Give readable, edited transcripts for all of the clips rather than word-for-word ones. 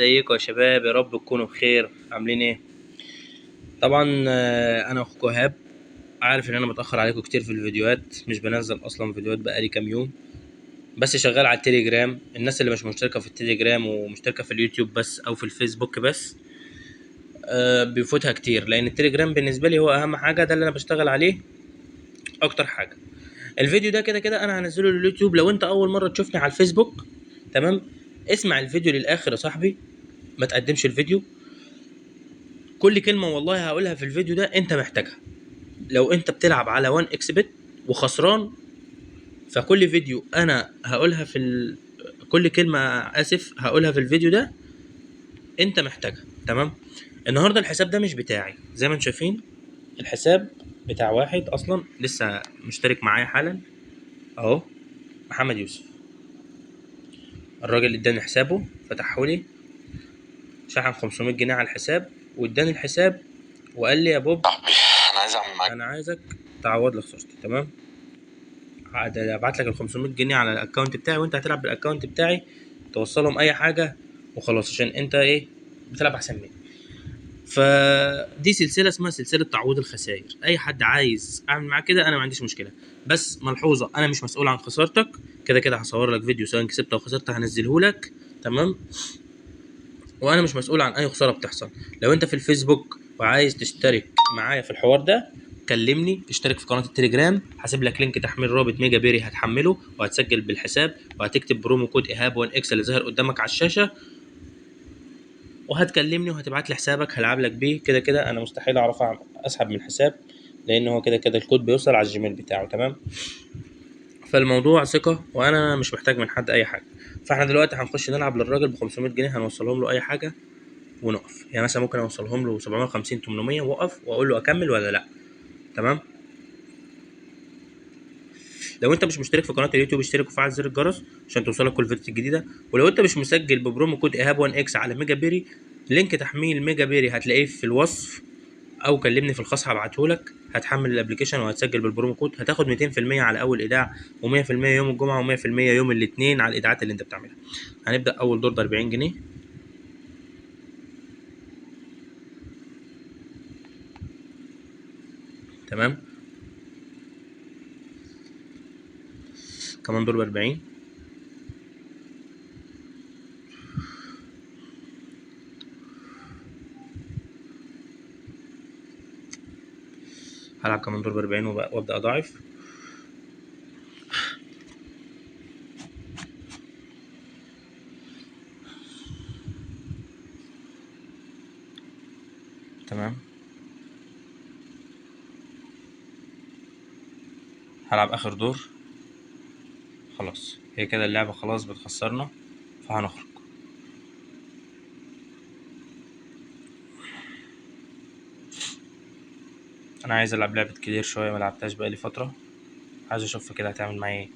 ازيكم يا شباب؟ يا رب تكونوا بخير. عاملين ايه؟ طبعا انا اخوكم ايهاب. عارف ان انا متاخر عليكم كتير في الفيديوهات، مش بنزل اصلا فيديوهات بقالي كام يوم، بس شغال على التليجرام. الناس اللي مش مشتركة في التليجرام ومشتركه في اليوتيوب بس او في الفيسبوك بس بيفوتها كتير، لان التليجرام بالنسبة لي هو اهم حاجة، ده اللي انا بشتغل عليه اكتر حاجة. الفيديو ده كده كده انا هنزله لليوتيوب. لو انت اول مرة تشوفني على الفيسبوك، تمام، اسمع الفيديو للاخر يا صاحبي، ما تقدمش الفيديو. كل كلمة والله هقولها في الفيديو ده انت محتاجها. لو انت بتلعب على 1 اكس بت وخسران، فكل فيديو انا هقولها في كل كلمة اسف هقولها في الفيديو ده انت محتاجها، تمام. النهارده الحساب ده مش بتاعي، زي ما انتم شايفين الحساب بتاع واحد اصلا لسه مشترك معايا حالا اهو، محمد يوسف. الراجل اداني حسابه، فتحه لي، شحن 500 جنيه على الحساب، واداني الحساب وقال لي يا بوب صاحبي انا عايز اعمل معاك، انا عايزك تعوض لي خسارتي، تمام. ابعت لك ال 500 جنيه على ال account بتاعي، وانت هتلعب بال account بتاعي، توصلهم اي حاجة وخلاص، عشان انت ايه بتلعب احسن مني. فدي سلسلة اسمها سلسلة تعويض الخسائر. اي حد عايز اعمل معاه كده انا ما عنديش مشكلة، بس ملحوظة، انا مش مسؤول عن خسارتك. كده كده هصور لك فيديو سواء كسبت او خسرت هنزله لك، تمام، وانا مش مسؤول عن اي خسارة بتحصل. لو انت في الفيسبوك وعايز تشترك معايا في الحوار ده كلمني، اشترك في قناة التليجرام، هسيب لك link تحميل رابط ميجا بيري، هتحمله وهتسجل بالحساب وهتكتب promo code ايهاب 1 اكس اللي ظاهر قدامك على الشاشة، وهتكلمني وهتبعت لي حسابك هلعب لك بيه. كده كده انا مستحيل اعرف اسحب من الحساب، لان هو كده كده الكود بيوصل على الجيميل بتاعه، تمام. فالموضوع ثقة، وانا مش محتاج من حد اي حاجة. فاحنا دلوقتي هنخش نلعب للراجل ب 500 جنيه، هنوصلهم له اي حاجة ونقف. مثلا ممكن اوصلهم له 750 800 واقف واقول له اكمل ولا لا، تمام. لو انت مش مشترك في قناة اليوتيوب اشترك وفعل زر الجرس عشان توصلك كل الفيديوهات الجديدة. ولو انت مش مسجل ب promo code ايهاب 1 اكس على ميجا بيري، link تحميل ميجا بيري هتلاقيه في الوصف، او كلمني في الخاص هبعتهولك. هتحمل ال application وهتسجل بال promo code، هتاخد ميتين في المية على اول ايداع، ومية في المية يوم الجمعة، ومية في المية يوم الاثنين على الايداعات اللي انت بتعملها. هنبدا اول دور ب 40 جنيه. تمام، كمان دور ب 40. هلعب كمان دور ب 40 وابدا اضاعف. تمام، هلعب اخر دور. خلاص هي كده اللعبة خلاص بتخسرنا، فهنخرج. انا عايز العب لعبة كلير شوية، ما لعبتهاش بقالي فترة، عايز اشوف كده هتعمل معايا ايه.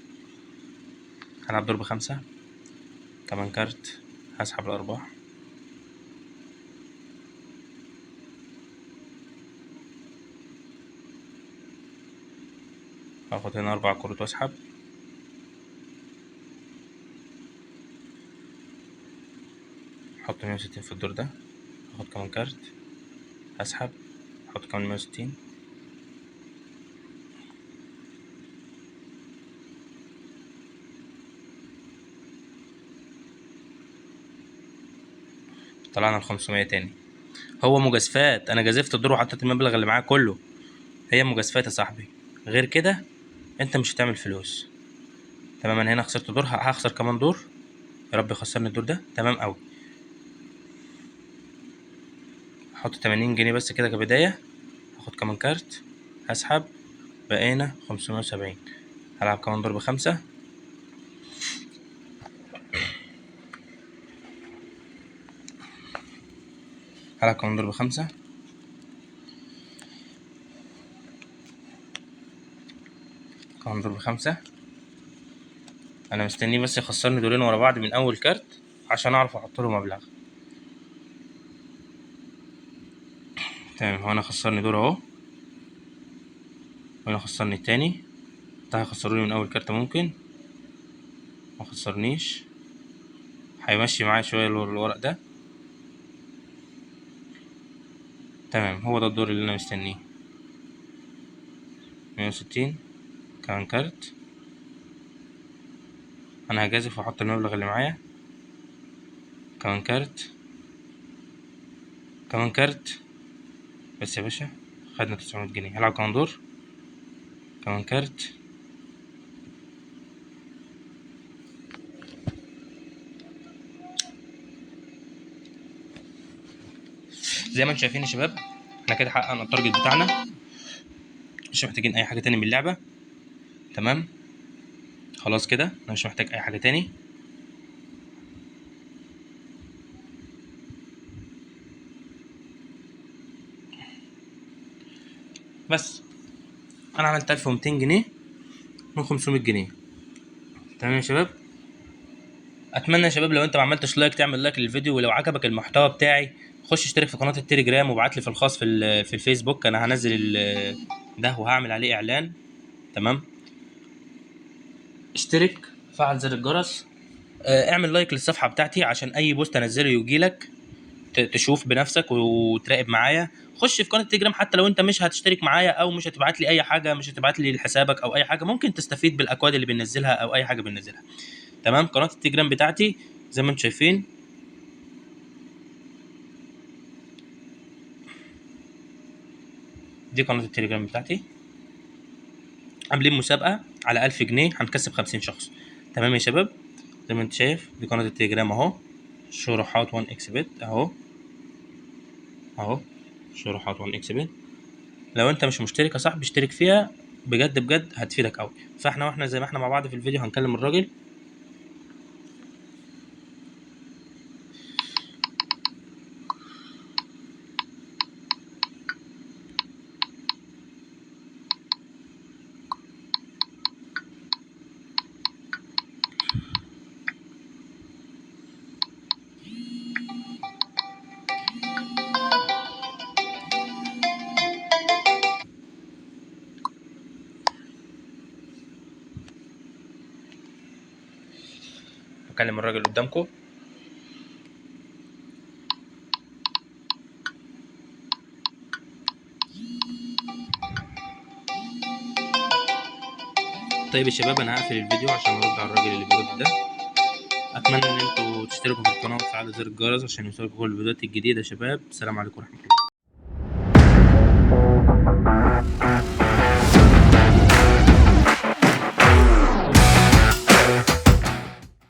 هلعب دور ب5، كمان كارت، هسحب الارباح. هاخد هنا 4 كروت واسحب. احط 160 في الدور ده، هاخد كمان كارت، هسحب، احط كمان 160. طلعنا ال 500 تاني. هو مجازفات، انا جازفت الدور وحطيت المبلغ اللي معايا كله، هي مجازفات يا صاحبي، غير كده انت مش هتعمل فلوس. تمام، انا هنا خسرت دور، هخسر كمان دور، يا رب يخسرني الدور ده. تمام قوي، هحط 80 جنيه بس كده كبداية، هاخد كمان كارت، هسحب، بقينا 570. هلعب كمان دور ب5. هلعب كمان دور ب5. كمان دور ب5. أنا مستنيه بس يخسرني دورين ورا بعض من أول كارت عشان أعرف أحط له مبلغ. تمام، هو أنا خسرني دور أهو، وأنا خسرني التاني، ده هيخسروني من أول كارت، ممكن ما خسرنيش، هيمشي معايا شوية الورق ده. تمام، هو ده الدور اللي انا مستنيه. 160 كمان كارت. انا هجازف واحط المبلغ اللي معايا. كمان كارت، كمان كارت بس يا باشا. خدنا 900 جنيه. هلعب كمان دور، كمان كارت. زي ما انتم شايفين يا شباب احنا كده حققنا ال target بتاعنا، مش محتاجين اي حاجة تاني من اللعبة. تمام خلاص كده انا مش محتاج اي حاجة تاني. بس انا عملت 1200 جنيه من 500 جنيه. تمام يا شباب، اتمنى يا شباب لو انت ما عملتش like تعمل like للفيديو، ولو عجبك المحتوى بتاعي خش اشترك في قناة التليجرام وابعت لي في الخاص في الفيسبوك. انا هنزل ده وهعمل عليه اعلان. تمام، اشترك، فعل زر الجرس، اعمل like للصفحة بتاعتي عشان اي post انزله يجيلك تشوف بنفسك وتراقب معايا. خش في قناة التليجرام حتى لو انت مش هتشترك معايا او مش هتبعت لي اي حاجة، مش هتبعت لي لحسابك او اي حاجة، ممكن تستفيد بالاكواد اللي بننزلها او اي حاجة بننزلها. تمام، قناة التليجرام بتاعتي زي ما انتم شايفين. دي قناة التليجرام بتاعتي، عاملين مسابقة على 1000 جنيه هنكسب 50 شخص. تمام يا شباب، زي ما انت شايف دي قناة التليجرام اهو، شروحات 1 اكس بت اهو، اهو شروحات 1 اكس بت. لو انت مش مشترك يا صاحبي اشترك فيها، بجد بجد هتفيدك قوي. فاحنا واحنا زي ما احنا مع بعض في الفيديو هنكلم الراجل. بكلم الراجل قدامكم. طيب يا شباب انا هقفل الفيديو عشان ارد على الراجل اللي بيرد ده. اتمنى ان انتوا تشتركوا في القناة وتفعلوا زر الجرس عشان يوصلكم كل الفيديوهات الجديدة يا شباب. السلام عليكم ورحمة الله.